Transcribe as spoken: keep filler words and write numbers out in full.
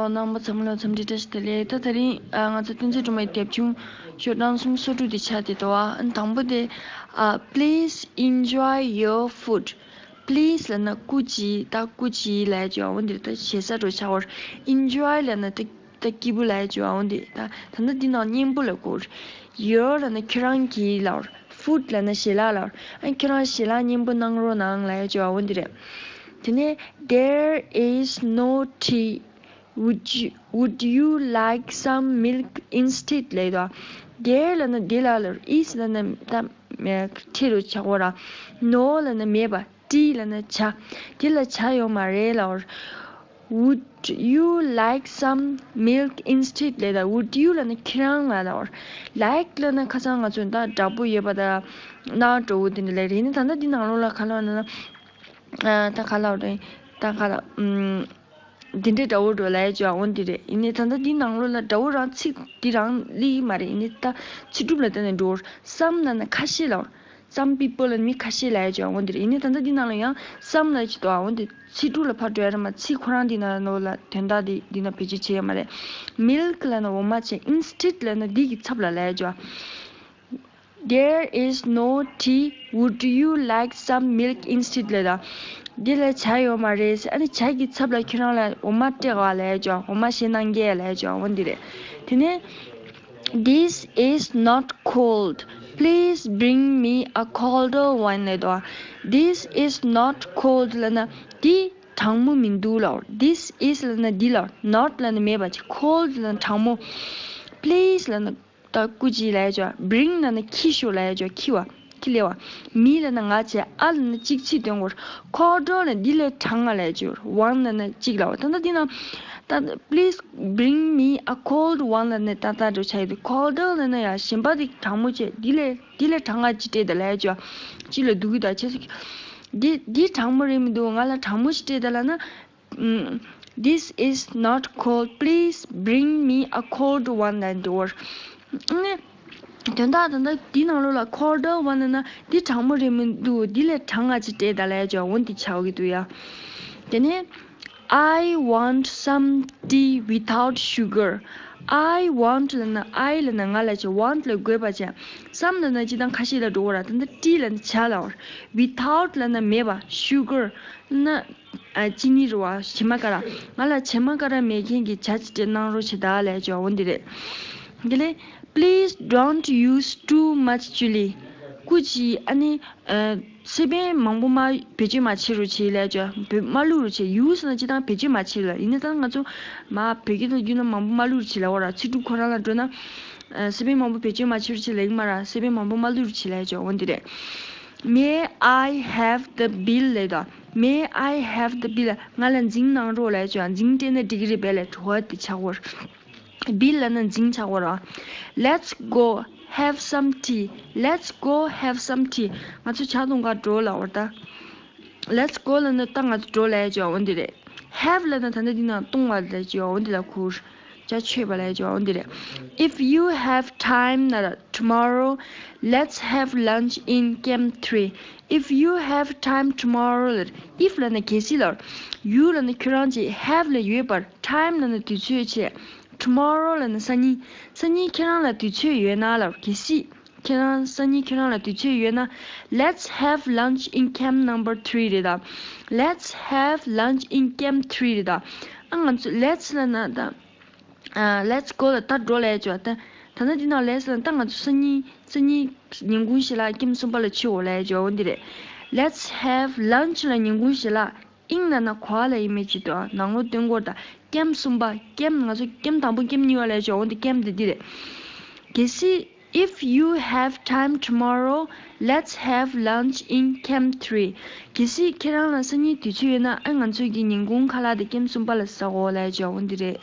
རྣམ་པ་ཚང་མ་ལ་འཚམས་འདྲི་བཀྲ་ཤིས་བདེ་ལེགས། ད་དེ་རིང་ཨ་ང་ཚོ་བསྟན་འཛིན་སྒྲོལ་མའི་དེབ་ཆུང་ཤོག་གྲངས་སུམ་ཅུ་སོ་དྲུག་དེ་ཆགས་བསྡད་འདུག་ཨ། དང་པོ་དེ་ཨ་Please enjoy your food. Please ལབ་ན་སྐུ་མཁྱེན། ད་སྐུ་མཁྱེན་ལབ་ཡ་ཅིག་ཡོད་པ་འོ་འདིར། ད་ཞེ་ས་འགྲོ་ཆགས་པ་རེད། Enjoy ལབ་ན་ད་ད་སྐྱིད་པོ་ལབ་ཡ་ཅིག་ཡོད་པ་འོ་འདིར། ད་ད་ལྟ་འདི་ནང་སྙན་པོ་ལབ་དགོས་རེད། Your ལབ་ན་ཁྱེད་རང་གི་ལབ་པ་རེད། Food ལབ་ན་ཞལ་ལག་ལབ་པ་རེད། ཨ་ཁྱེད་རང་ཞལ་ལག་སྙན་པོ་གནང་རོགས་གནང་ལབ་ཡ་ཅིག་ཡོད་པ་འོ་འདི་རེད། དེ་ནས་There is no tea. Would you, would you like some milk instead ལབ་ཡོད་དོ། There ལབ་ན་འདི་ལ་ལབ་རེད། Is ལབ་ན་ད་ཁྲིད་རུ་ཆགས་པ་ར། No ལབ་ན་མེད་པ། Tea ལབ་ན་ཇ། འདི་ལ་ཇ་ཡོད་མ་རེད་ལབ་པ་རེད། Would you like some milk instead ལབ་ཡོད་དོ། Would you ལབ་ན་ཁྱེད་རང་ལ་ལབ་པ་རེད། Like ལབ་ན་ཁ་སང་ང་ཚོས་ད་དྲག་པོ་ཡོད་པ་དང་ན་འགྲོ་བོ་དེ་འདྲ་ལབ་རེད། ཡིན་ན་ད་ལྟ་འདི་ནང་ལོགས་ལ་ག་ལབ་ན་ན། ཨ་ད་ག་ལབ་རེད། ད་ག་ལབ་ཨམ། འདི་འདྲའི་འདྲ་བོ་འགྲོ་ལབ་ཡ་ཅིག་འོ་འདི་རེད། ཡིན་ནའི་ད་ལྟ་འདི་ནང་ལོགས་ལ་འདྲ་བོ་རང་ཚིག་འདི་རང་སླེབས་ཀྱི་མ་རེད། ཡིན་ནའི་ད་ཚིག་གྲུབ་ལ་བལྟས་ནས་འགྲོ། Some ལབ་ན་ཁ་ཤས་ལབ། Some people ལབ་ན་མི་ཁ་ཤས་ལབ་ཡ་ཅིག་འོ་འདི་རེད། ཡིན་ནའི་ད་ལྟ་འདི་ནང་ལ་ཡང་some ལབ་ཅིག་འདུག་ཨ། འོ་འདི་ཚིག་གྲུབ་ལ་ཕར་འགྲོ་ཡ་རེད་མ། ཚིག་ཁོ་རང་འདི་ནང་ལོགས་ལ་དོན་དག་འདི་འདི་ན་བེད་སྤྱོད་བྱེད་ཡ་མ་རེད། Milk ལབ་ན་འོ་མ་བྱས། Instead ལབ་ན་འདི་གི་ཚབ་ལ་ལབ་ཡ་ཅིག་འོ། There is no tea. Would you like some milk instead ལབ་ཡོད་དོ། འདི་ལ་ཇ་ཡོད་མ་རེད། ཨ་ནི་ཇ་གི་ཚབ་ལ་ཁྱེད་རང་ལ་འོ་མ་སྤྲད་ག་ལབ་ཡ་ཅིག་འོ་མ་བཞེས་གནང་གས་ལབ་ཡ་ཅིག་འོ་འདི་རེད། དེ་ནས་This is not cold. Please bring me a colder one ལབ་ཡོད་དོ། This is not cold ལབ་ན་འདི་གྲང་མོ་མི་འདུག་ལབ། This is ལབ་ན་འདི་ལབ། Not ལབ་ན་མེད་པ་ཅིག Cold ལབ་ན་གྲང་མོ། Please ལབ་ན་ད་སྐུ་མཁྱེན་ལབ་ཡ་ཅིག Bring ལབ་ན་འཁྱེར་ཤོག་ལབ་ཡ་ཅིག་འཁྱེར་བ། འཁྱེར་སླེབས་པ། Me ལབ་ན་ང་བྱས། A ལབ་ན་གཅིག་ཚིག་སྟོན་དགོས། Colder ལབ་ན་འདི་ལས་གྲང་ང་ལབ་ཡ་ཅིག One ལབ་ན་གཅིག་ལབ་པ། ད་ལྟ་འདི་ན་ད་Please bring me a cold one ལབ་ནས་ཏག་ཏག་འགྲོ་ཆགས་ཡོད་དེ། Colder ལབ་ན་ཡ་གཞན་པ་དེ་གྲང་མོ་བྱས། འདི་ལས་འདི་ལས་གྲང་ང་ཅིག་སྤྲད་དང་ལབ་ཡ་ཅིག་ཡོད། གཅིག་ལ་སྡུག་གི་ད་བྱས་སོ། འདི་འདི་གྲང་མོ་རེད་མི་འདུག Colder ལབ་ན་This is not cold. Please bring me a cold one ལབ་འགྲོ་བར། ནི། དོན་དག་ད་ལྟ་འདི་ནང་ལོགས་ལ་Colder one ལབ་ན་འདི་གྲང་མོ་རེད་མི་འདུག་འདི་ལས་གྲང་ང་ཅིག་སྤྲད་དང་ལབ་ཡ་ཅིག་འོ་འདི་ཆགས་ཀྱི་འདུག་ཡ། དེ་ནས། I want some tea without sugar. I want ལབ་ན་I ལབ་ན་ང་ལབ་ཡ་ཅིག Want ལ་དགོས་པ་བྱས། Some ལབ་ན་སྤྱིར་བཏང་ཁ་ཤས་ལ་འགྲོ་བ་ར། ད་ལྟ་Tea ལབ་ན་ཇ་ལབ་པ་ར། Without ལབ་ན་མེད་པ། Sugar ལབ་ན་ཨ་ཅི་ནི་རེད་བ། བྱེ་མ་ཀ་ར། ང་ལ་བྱེ་མ་ཀ་ར་མེད་མཁན་གྱི་ཇ་ཅིག་སྤྲད་གནང་རོགས་བྱེད་དང་ལབ་ཡ་ཅིག་འོ་འདི་རེད། དེ་ལས། Please don't use too much chilli. སྐུ་མཁྱེན་ཨ་ནི་ཨ་སི་པན་མང་པོ་མ་བེད་སྤྱོད་མ་བྱེད་རོགས་བྱེད་ལབ་ཡ་ཅིག་བེད་མ་བླུག་རོགས་བྱེད། Use ལབ་ན་སྤྱིར་བཏང་བེད་སྤྱོད་མ་བྱེད་ལབ། ཡིན་ནའི་ད་ང་ཚོ་མ་བོད་སྐད་ཐོག་བསྒྱུར་ན་མང་པོ་མ་བླུག་རོགས་བྱེད་ལབ་པ་ར། ཚིག་གྲུབ་ཁོ་རང་ལ་འགྲོ་ན་ཨ་སི་པན་མང་པོ་བེད་སྤྱོད་མ་བྱེད་རོགས་བྱེད་ལབ་ཀྱི་མ་ར། སི་པན་མང་པོ་མ་བླུག་རོགས་བྱེད་ལབ་ཡ་ཅིག་འོ་འདི་རེད། May I have the bill ལབ་ཡོད་དོ། May I have the bill. ང་ལ་རྫིང་གནང་རོགས་ལབ་ཡ་ཅིག་རྫིང་སྤྲད་ན་འགྲིག་གི་རེད་པས་ལབ་འགྲོ་བ་དེ་ཆགས་པ་ར། Bill ལབ་ན་རྫིང་ཆགས་པ་ར། Let's go have some tea. Let's go have some tea. ང་ཚོ་ཇ་འཐུང་ག་འགྲོ་ལབ་པ་ར་ད། Let's go ལབ་ན་ད་ང་ཚོ་འགྲོ་ལབ་ཡ་ཅིག་འོ་འདི་རེད། Have ལབ་ན་ད་ལྟ་འདི་ན་གཏོང་བ་ལབ་ཡ་ཅིག་འོ་འདི་ལ་ཁུར། ཇ་མཆོད་པ་ལབ་ཡ་ཅིག་འོ་འདི་རེད། If you have time ན་ར་tomorrow, let's have lunch in Camp three. If you have time tomorrow ལབ། If ལབ་ན་གལ་སྲིད་ལབ། You ལབ་ན་ཁྱོད་རང་བྱས། Have ལབ་ཡོད་པར། Time ལབ་ན་དུས་ཚོད་བྱས། Tomorrow ལབ་ན་སང་ཉིན། སང་ཉིན་ཁྱེད་རང་ལ་དུས་ཚོད་ཡོད་ན་ལབ། གལ་སྲིད་ཁྱེད་རང་སང་ཉིན་ཁྱེད་རང་ལ་དུས་ཚོད་ཡོད་ན། Let's have lunch in camp number three རེད་ད། Let's have lunch in camp three རེད་ད། ཨ་ང་ཚོ་Let's ལབ་ན་ད། ཨ། Let's go ལ་ད་འགྲོ་ལབ་ཡ་ཅིག་ཡོད་པ། ད་ད་ལྟ་འདི་ནང་Let's ལབ་ན་ད་ང་ཚོ་སང་ཉིན་སང་ཉིན་ཉིན་གུང་ཞིག་ལ་ཀེམ་གསུམ་པ་ལ་ཕྱིན་འོ་ལབ་ཡ་ཅིག་ཡོད་པ་འོ་འདི་རེད། Let's have lunch ལ་ཉིན་གུང་ཞིག་ལ། In ལབ་ན་ག་པར་ལབ་ཡིན་མིན་ཅིག་འདུག་ནང་ལོགས་སྟོན་དགོས་རེད་ད། ཀེམ་གསུམ་པ། ཀེམ་ང་ཚོ་ཀེམ་དང་པོ་ཀེམ་གཉིས་པ་ལབ་ཡ་ཅིག་ཡོད་པ་འོ་འདི་ཀེམ་དེ་འདི་རེད། གལ་སྲིད། If you have time tomorrow, let's have lunch in Camp three. གལ་སྲིད་ཁྱེད་རང་ལ་སང་ཉིན་དུས་ཚོད་ཡོད་ན་ཨ་ང་ཚོ་གི་ཉིན་གུང་ཁ་ལག་དེ་ཀེམ་གསུམ་པ་ལ་ཟ་འོ་ལབ་ཡ་ཅིག་ཡོད་པ་འོ་འདི་རེད།